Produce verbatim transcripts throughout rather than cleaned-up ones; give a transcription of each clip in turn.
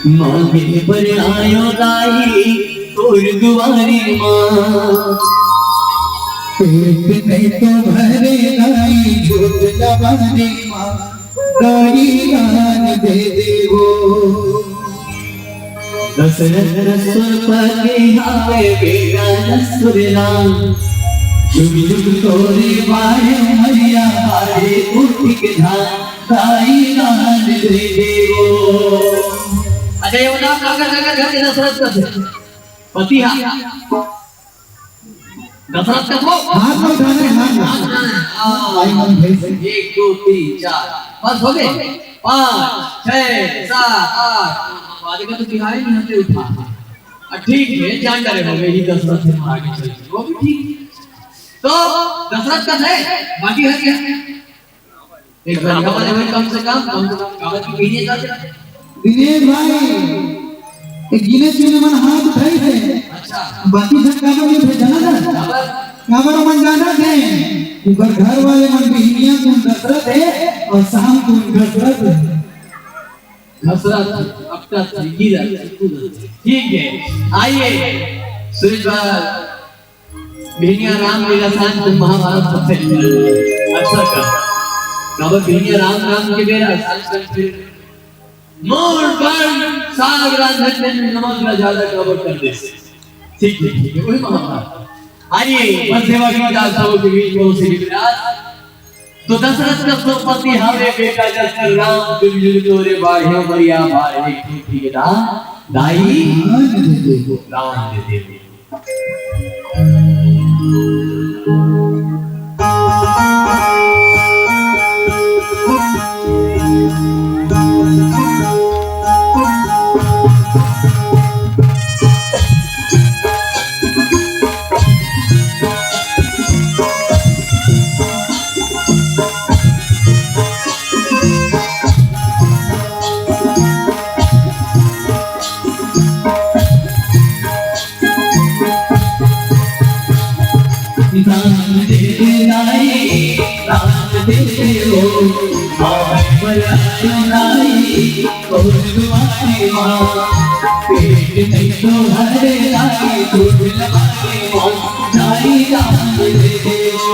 मांगे बर आयो दाई तोर दुआरे माँ। पेट नहीं तो भरे दाई, झूठ लबारी माँ, दाई दान दे देवो। दशरथ सुरपति हावे बेटा दशरथ राम। जुग जुग तोरे बाढ़े मरिया, बाढ़े कोटि के धाम, दाई दान दे देवो। अच्छा, ये बताओ, काकर काकर घर के दशरथ कथे? पति हा। दशरथ कथे? हाथ में उठाना है, हाथ में। हाथ उठाना है। हाँ। भाई मन भेज। एक, दो, तीन, चार। बस हो गए? पाँच, छः, सात, आठ। आगे का तो दिखाई नहीं, हमने उठा। आ, ठीक है, जान डाले हो गए, ये दशरथ से आगे चल। वो भी ठीक है। तो दशरथ कथे, बाकी है क्या? एक घंटा वाले में कम से कम, कम से कम कागज की पीने का। दिनेश भाई, एक गिने चुने मन हाथ उठाई थे। अच्छा। बाकी सब कागज में थे, जाना था? काबर? काबर मन जाना थे। ऊपर घर वाले मन बिहनिया कुन दशरथ है और शाम कुन दशरथ है। दशरथ, अक्का, गिरा, ठीक है। आइए, सुरेश भाई। बिहनिया रामलीला सांझ कुन महाभारत पढ़थे। अच्छा का। काबर बिहनिया राम नाम के बेरा सांझ कुन फिर मोर बन साग रांधन में नमक ना ज्यादा काबर कर दे। ठीक है, ठीक है, वही महाभारत। आइए, बस सेवा की जात सबों के बीच में उसे विराज। तो दशरथ का सुरपति हावे बेटा दशरथ राम, जुग जुग तोरे बाढ़े मरिया, बाढ़े कोटि के धाम, दाई दान दे देवो। दान दे देवो। दान दे दे दाई, दान दे दे ओ, माय मरायो दाई, ओ दुआरे माँ, पेट नहीं तो भरे दाई, दूध लबारे माँ, दाई दान दे दे ओ।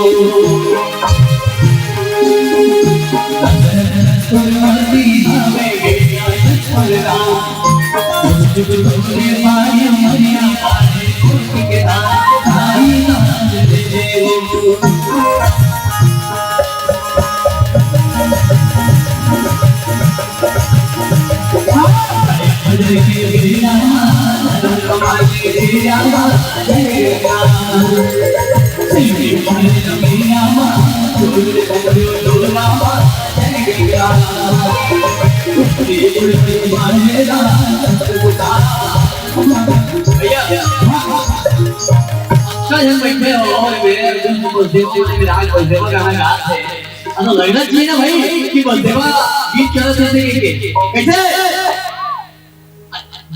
भैया, अच्छा जन बैठे हो और मेरे अर्जुन को बसदेवा, मेरे विराट बसदेवा गाना गा थे। ऐसा लगना चाहिए ना भाई कि बसदेवा गीत करत रहिथे के। कैसे?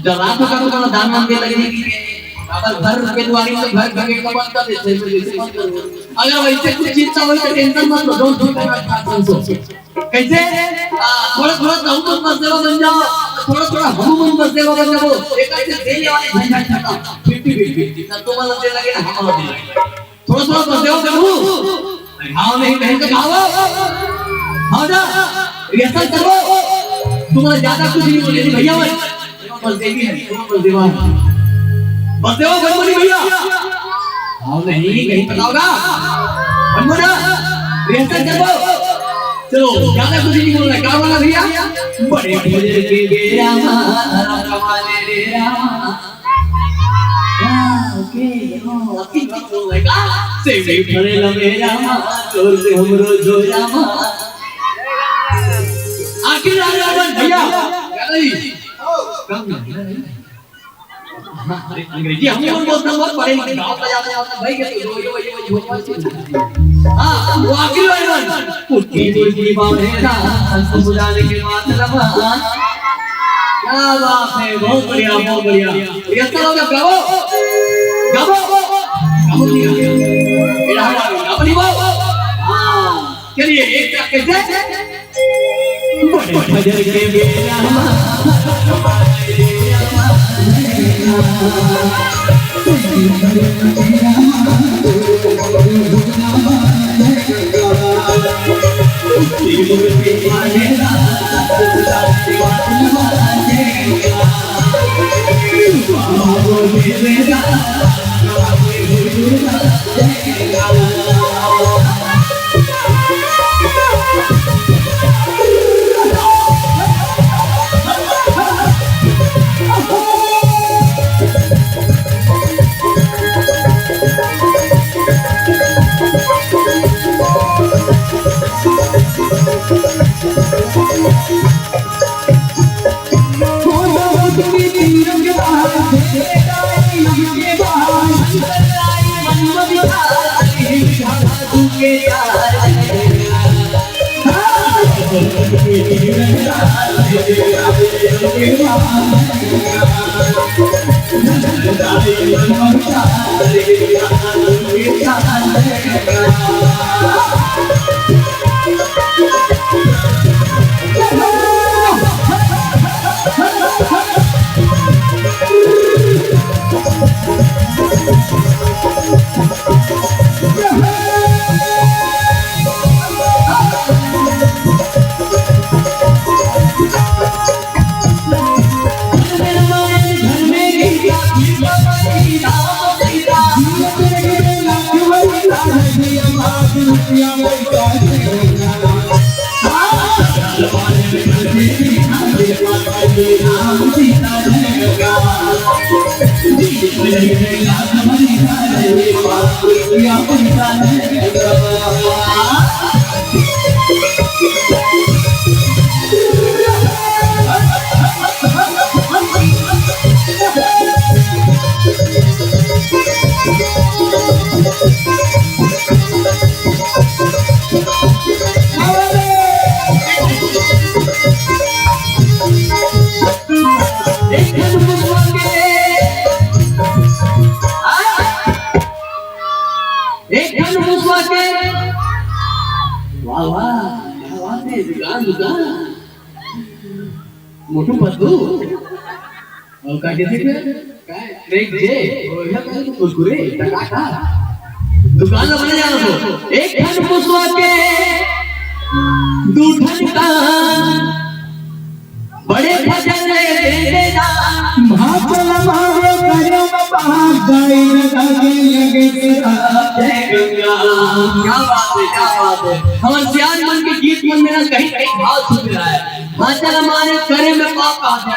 डरा तो का तो दान मांगे लगे कि काबर घर के दुआरी में घर के गेट बंद कर देथे, तो जैसे बंद कर दो। अगर वैसे कुछ चिंता हो तो टेंशन मत लो, don't think about that, मत सोचो। कैसे? आ, थोड़ा थोड़ा तहु मन बसदेवा बन जाओ, थोड़ा थोड़ा हमू मन बसदेवा बन जाओ। एक ऐसे दे वाले झंझट खत्म, फिफ्टी फिफ्टी। ना तुम्हारा दे लगे ना हमारा दे लगे। थोड़ा थोड़ा बसदेवा करूँ। हाँ नहीं कहीं तो कहा। हाँ ना, रिहर्सल करो। तुम्हारा ज्यादा कुछ नहीं बोले भैया, मैं बसदेवी है, बसदेवा। बसदेवा बन बोली भैया। हाँ नहीं कहीं बताओगा। बन बोला। रिहर्सल करो। चलो, ज्यादा कुछ नहीं बोल रहा, क्या बोला भैया? बड़े बड़े के बेरा माँ, रामा रे रामा। हाँ, ओके, हाँ, अभी बात हो जाएगा। से भी फरेला मेरा माँ, जोर से हमरो जोरा माँ। आखिर आ रहा है भैया। क्या भाई? कम नहीं, नहीं। हाँ, अरे, अंग्रेजी हम लोग बोलते हैं, बहुत पढ़े लिखे, गाँव का ज्यादा, ज्यादा भाई के तो यो, यो, यो, यो, यो। हाँ, वो आखिरी वाली line। पुट्टी पुट्टी बांधे ना, संत बुलाने के बाद रमा। क्या बात है, बहुत बढ़िया, बहुत बढ़िया। ये सब लोग गाओ, गाओ, गाओ भैया। ये रहा, अपनी बात। हाँ, चलिए, एक कैसे? बड़े फजर के बेरा मा, एक ठन मुसवा के। वाह, वाह, क्या बात है, दुकान, दुकान। मोटू पतलू। अउ का कहिथे के? काय? देख जे, ओ, इहाँ का तो कुरकुरे, टकाटक। दुकान ला बने जाना तो। एक ठन मुसवा के, दू ठन कान। बड़े भजन ले दे दे दान। भाचल मारे करे में बहार, गाई में धागे लगे तेरा जय गंगा। क्या बात है, क्या बात है। हमर सियान मन के गीत मन में ना कहीं, कहीं भाव छुप रहा है। भाचल मारे करे में पाप आ गया।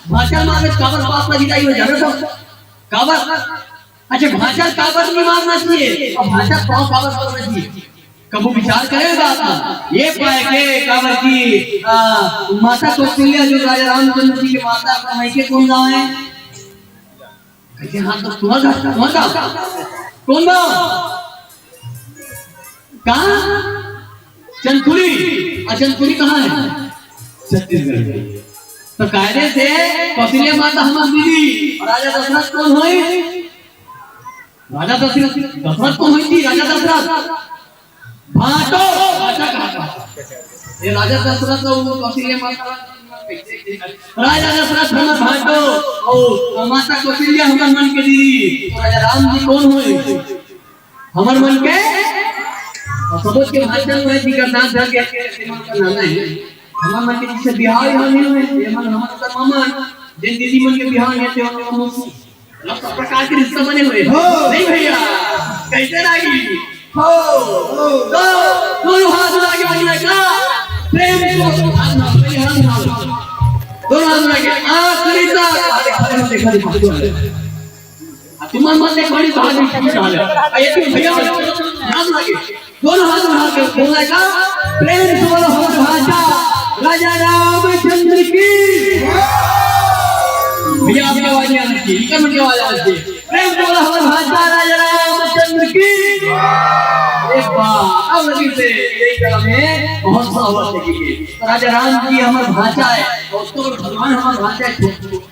भाचल मारे काबर पाप लगी जाही, वो जाने तो? काबर? अच्छा, भाचल काबर नहीं मारना चाहिए? अब भाचल पाँव काबर मारना चाहिए? कभू विचार करे बात ला? ये पाए के काबर की, आ, माता कौशल्या जो राजा रामचंद्र जी के माता का मायके कौन गाँव है? कहिथे हाँ तो तुम्हार गाँव, तुम्हार गाँव। कौन गाँव? कहाँ? चंदखुरी। अउ चंदखुरी कहाँ है? छत्तीसगढ़ में। तो कायदे से कौशल्या माता हमर दीदी अउ राजा दशरथ कौन होही? राजा दशरथ, दशरथ कौन होही जी? राजा दशरथ। भांटो, राजा कहाँ का? ये राजा दशरथ अउ कौशल्या माता, राजा दशरथ हमर भांटो अउ माता कौशल्या हमर मन के दीदी, तो राजा राम जी कौन होही? हमर मन के, अउ सबोच के भांटो में जी का नाम धर के, के मन का नाना है। हमर मन के जैसे बिहाव यहाँ नहीं हुए, ये मन हमर कर मामा, जिन दीदी मन के बिहाव नहीं थे, हमर मौसी। सब प्रकार के रिश्ता बने हुए। हो। नहीं भैया, कैसे लागी? हो। तो दोनों हाथ उठा के बोलिए का? प्रेम से हाथ उठा, पहले हाथ उठा। दोनों हाथ उठा के आखिरी तक। अरे, अरे, देखा, देखा, देखा। आ, तुम मत देखो, नहीं तो हाथ उठा के उठा ले। आ, ये तो भैया, हाथ उठा के। दोनों हाथ उठा के बोलने का, प्रेम से बोलो हमर भांचा राजा रामचंद्र की। भैया, आपकी आवाज नहीं आनी चाहिए, इनका मन की आवाज आनी चाहिए। प्रेम से बोलो हमर भांचा राजा रामचंद्र की। एक बार अब लगी से यही तरह में बहुत साहस देखिए। राजा राम जी हमर भांचा है, और उसको भगवान हमर भांचा है।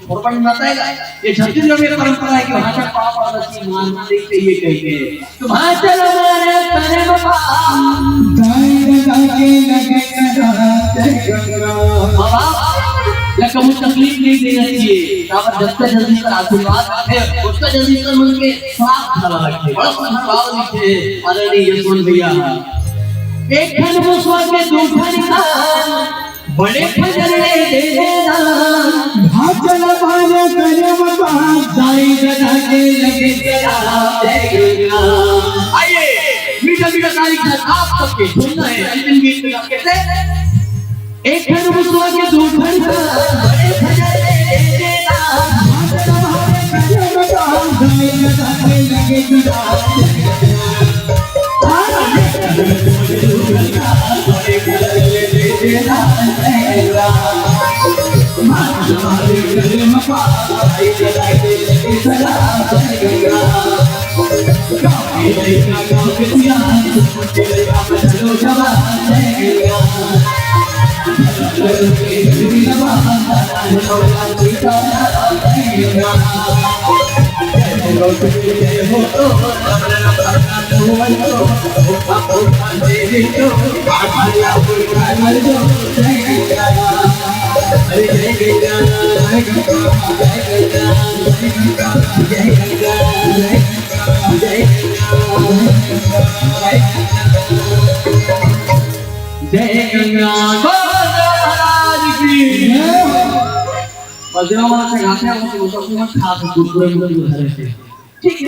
थोपड़ में बताएगा। ये छत्तीसगढ़ में परंपरा है कि भांचा पाँव पड़त ही मानना नहीं चाहिए कहिके। तो भांचा मारे तने बाबा। दाई दादा के लगे रहते गंगा। बाबा। या कभू तकलीफ नहीं देना चाहिए। काबर जतका जल्दी कर आशीर्वाद आथे, ओतका जल्दी कर मन के साफ घला लगथे। बड़ा सुंदर भाव लिखे हे आदरणीय यशवंत भैया। एक ठन मुसवा के दू ठन कान, बड़े फजर ले दे दे दान। भाचल भाव करे मकान, दाई ददा के लगे तेरा जय गंगा। आइए, मीठा मीठा ताली के साथ आप सबके झूमना है अंतिम गीत में। कैसे? एक ठन मुसवा के दू ठन कान, बड़े फजर ले दे दे दान। भाचल भाव करे मकान, दाई ददा के लगे तेरा जय गंगा। जय गंगा, बोलो महाराज की। बजरंग बली से गाते हैं, वो तो उसको मत खा, कुरकुरे मुरकुरे खा लेते हैं। ठीक है।